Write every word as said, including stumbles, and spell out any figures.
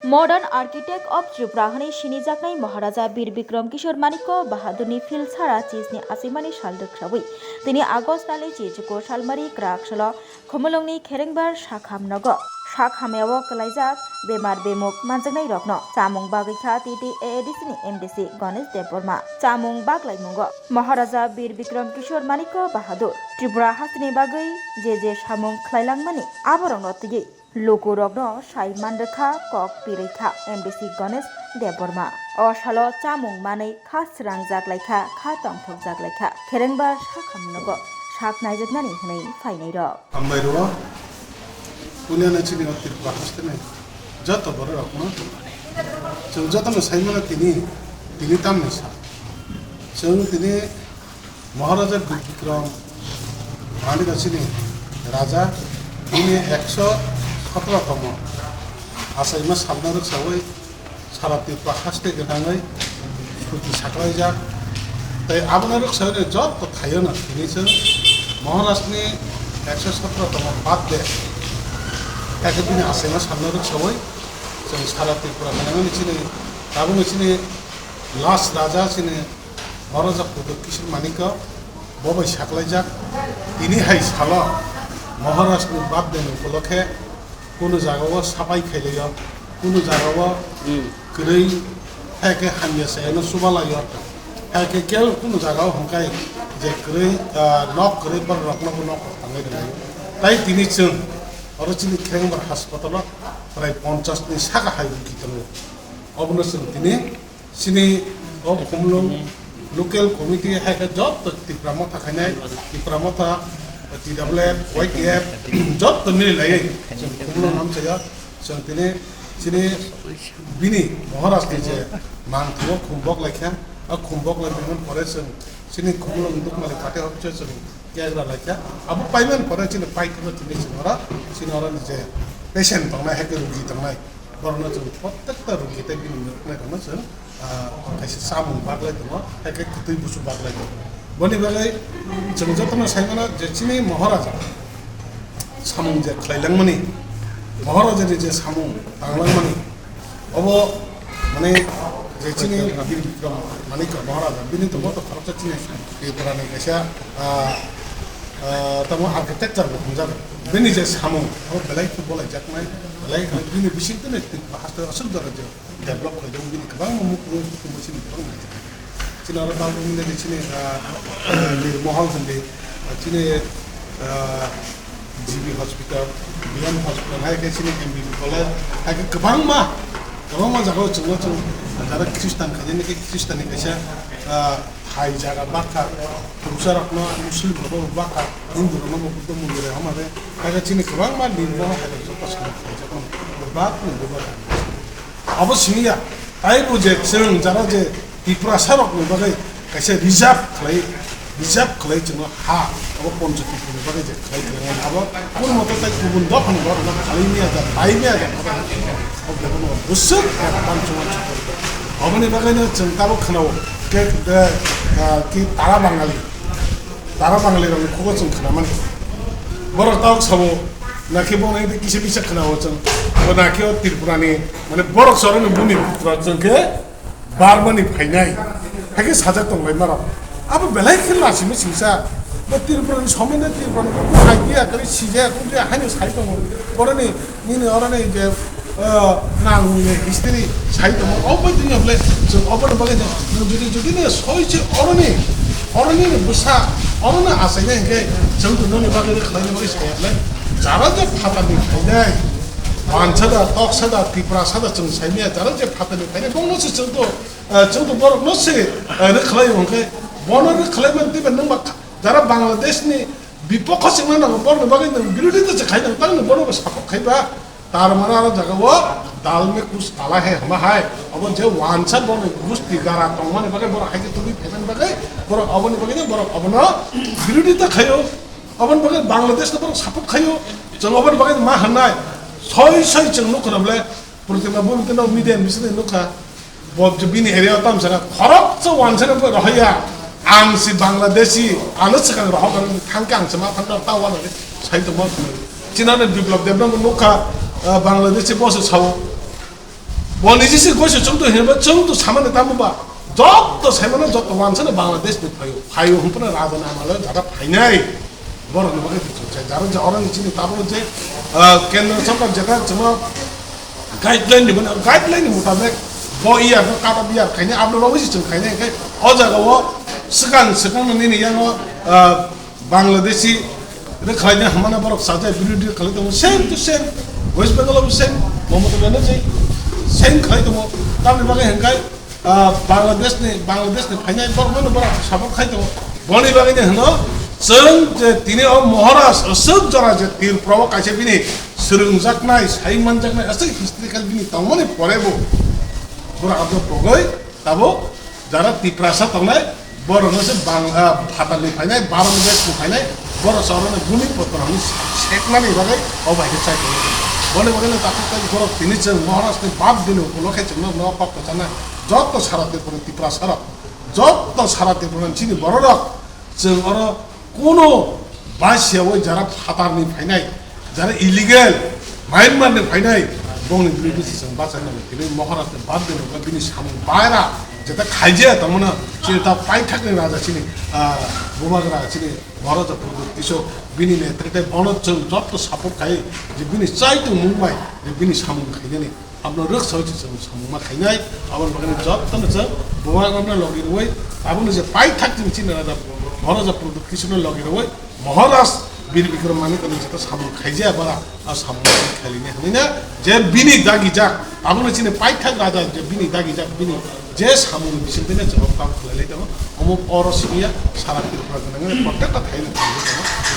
Modern Architect of Tripura hwnwi sinijaknai Maharaja Bir Bikram Kishore Manikya Bahadurni phil sara chisni achaimani sal rwksawi tini August talni chichukur salmari kwrak salo Khumulwngni Kherengbar Sakham nogo. Sakham yao kwlaijak bemar bemuk manjaknairokno chamung bagwi kha T T A A D C ni M D C Ganesh Debbarma. Chamung baglaimungo Maharaja Bir Bikram Kishore Manikya Bahadur Tripura hasteni bagwi je je samung khlailangmani aborokno twiwi lukurokno sai manrwkha kok pirwi kha M D C Ganesh Debbarma. O salo chamung manwi kha srangjak lai kha, kha tongthokjak lai kha. Kherengbar Sakham nogo sak naijaknani hwnwi phainairok. Hambai rwo, puilano chini o Tripura hasteni joto bororokno chwng jotono sai mano tini, tini tamni sal. Chwng tini Maharaja Bir Bikram Manikya chini raja, bini ekso sotro tomo achaima salno rwksawi sara Tripura haste gwnangwi suti saklaijak. Tei abono rwksawi joto thaio no tini chwng Maharajni ekso sotro tomo birthday, hakhe bini achaima salno rwksawi chwng sara Tripura gwnangwi chini tabukni chini last raja chini Maharaja Kudur Kishore Manikya bo bai saklaijak. Tini hai salo Maharajni birthday ni upolokhe kunu jagao sapai khailaio, kunu jagao kwrwi, hakhe hamya sayano chubalaio, hakhe kebo kunu jagao hwnkhai je kwrwi, ah, nok kwrwi bororokno bo nok tanglai rwlaio. Tai tini chwng oro chini Kherengbar hospital o prai ponchas ni saka hai rugi tongo. Obono chwng tini chini o Khumulwng local committee hai khe joto Tipra Motha khainai, Tipra Motha, T W F, Y T F, joto mili laiwi chwng Khumulwng namchaya. Chwng tini chini bini Maharaj ni je mang thango khumbok laikha, a khumbok lai tongmani pore chwng chini Khumulwng Dukmali party office o chwng kegra laikha. Abo paimani pore chini paithakno tini chwng oro, chini oro ni je patient tongnai, hai khe rugi tongnai, borokno chwng protekta rugi tei bini nuknai rokno chwng, ah, kaisa chamung baglai tongo, hai khe kwtwi busu baglai tongo. Boni bagwi chwng jotono sai mano je chini Maharaja samung je khlai langmani, Maharaja ni je samung tang langmani, obo mane je chini Bir Bikram Manikya Maharaja bini tongo to khoroksa chini Tripura ni kaisa, ah, ah, tamo architecture bo hwnjak. Bini je samung abo belai khe bolai jaknai, belai khe bini bising tene Tripura haste aswk dara je develop khlaijak, bini kwbangma mukhumu, mukhumu chini borok naijak. Chini oro tabuk wngkha chini, ah, Nirmohol hindi, chini, ah, G B hospital, B M hospital, hai khe chini M B B college, hai khe kwbangma, kwbangma jagao chwngno chwng jara Khristan khainani khe Khristanni kaisa, ah, hai jaga bakha, Purusarokno Muslim rokno bakha, Hindu rokno bo Buddha mondir hai hama de, hai khe chini kwbangma Nirmohol hai khe joto samung khlaijakmani, bebak ni bebak. Abo simi ya, taibo je chwng jara je Tiprasa rokni bagwi kaisa reserve khlai, reserve khlai chwngno ha, abo Panchatiprani bagwi je khlai khlaimani, abo kunu moto tai kubun dophani borokno khlai miya ja, pai miya ja, abo bebakno bwswk advance chwngno chukor. Aboni bagwino chwng tabuk khwnao ke, ke, ah, ki Tara Bangali. Tara Bangali rokni khugo chwng khnamani. Borok tabuk sabo, nakhe bo nai kisa kisa khnao chwng. Bo nakhe o Tripurani, mane borok choroni buni putra chwng khe Barmani phainai. Hakhe sajak tonglaima rok. Abo belai khe lachimi singsa. Bo Tripurani somino Tripurani kok idea kari sijaya kok je haino sai tongo. Boroni Nini oroni je, ah, nang ni history sai tongo, o bai tini hwle chwng oboni bagwi no, nwng jodi, jodi ni soi se oroni, oroni ni bwsa, oroni achaina hinkhe chwng to noni bagwi khlaina bagwi saya hwle. Jara je phatarni phainai, Wansa da, Toksa da, Tiprasa da chwng saimaya, jara je phatarni phainai, bongno se chwng to, ah, chwng to borokno se, ah, rwkhlai hinkhe, bono rwkhlai man twiba nwng ba jara Bangladesh ni bipokho singna nango, borokni bagwi nwng birodita se khai nango, tangni bono bo support khai ba. Tar mane aro jaga o dal mein kuch kala hai hama hai. Obo je wansa borok gusti gara tongmani bagwi borok hai khe tubui phaimani bagwi borok oboni bagwi no borok obono birodita khaio. Oboni bagwi Bangladesh no borok support khaio. Chwng oboni bagwi ma hwnai soi soi chwng nukho na bole Protima Bhumika no media ni bisingtwi nukha. Bo je bini area o tamo saka khoroksa wansa no rohorya. Ang si Bangladeshi, ano swkang rohor thangkhe ang se ma thangkhe ta wana sai tongma. Chinani Biplab Deb no nukha, ah, Bangladeshi bo se sao. Bo niji se goiso chwng to hinba chwng to samani tamo ba. Jotto saimano jotto wansano Bangladesh ni phaio. Phaio hwnphano raja ni amalo jara phainai. Borok ni bagwi to chwng sai. Jara je orang chini tamo je, ah, kendra sarkar jeta chwngno guideline ni mano, guideline ni mutabek bo iyar no kada biyar khainai abno rogwi se chwng khainai khe o jaga o swkang swkang nini yango, ah, Bangladeshi rwkhlaina hamana borok sajai birodhi rwkhlai tongo, same to same. West Bengal o same, Mamata Banerjee same khlai tongo. Tamni bagwi hwnkhai, ah, Bangladesh ni, Bangladesh ni phainai borok no borok support khai tongo. Boni bagwi ni hwno chwng je tini o Maharaj aswk jora je Tripura o kaisa bini swrwngjaknai, sai manjaknai aswk historical bini tongmani pore bo borok abno pogoi tabuk jara Tiprasa tongnai, borok no se Bang-, ah, phatar ni phainai, Bharat desh ni phainai, borok se oro no guni potro hwnwi seknani bagwi o bai khe chai tongo. Boni bagwi no takhuk tai borok tini chwng Maharaj ni bad dini upolokhe chwng no no kok kwchana jotto sara Tripura, Tiprasa rok, jotto sara Tripura chini borok rok chwng oro Kuno basiyawi jara phatarni phainai, jara illegal Myanmar ni phainai, bongni bilondi se chwng bachai nangwi tini Maharaj ni birthday no bini samung baira jeta khaijaya tongmano chini ta paithakni raja chini, ah, bubagra chini Maharaja Pradyut Kishore bini netrite bono chwng jotto support khai je bini chaitung mung bai je bini samung khainani. Abno rwk sawi se chwng samung ma khainai, aboni bagwi jotto no chwng bubagrano logi rwwi, aboni je paithak chini chini raja, Maharaja Pradyut Kishore no logi rwwi, Maharaj Bir Bikram Manik ni jeta samung khaijaya bara, a samung khailini hwnwi na, je bini dagijak, abono chini paithak raja je bini dagijak, bini je samung bising tene chwng kam khlailai tongo, omo oro siniya sara Tripura gwnangwi protekta thaino khlailai tongo.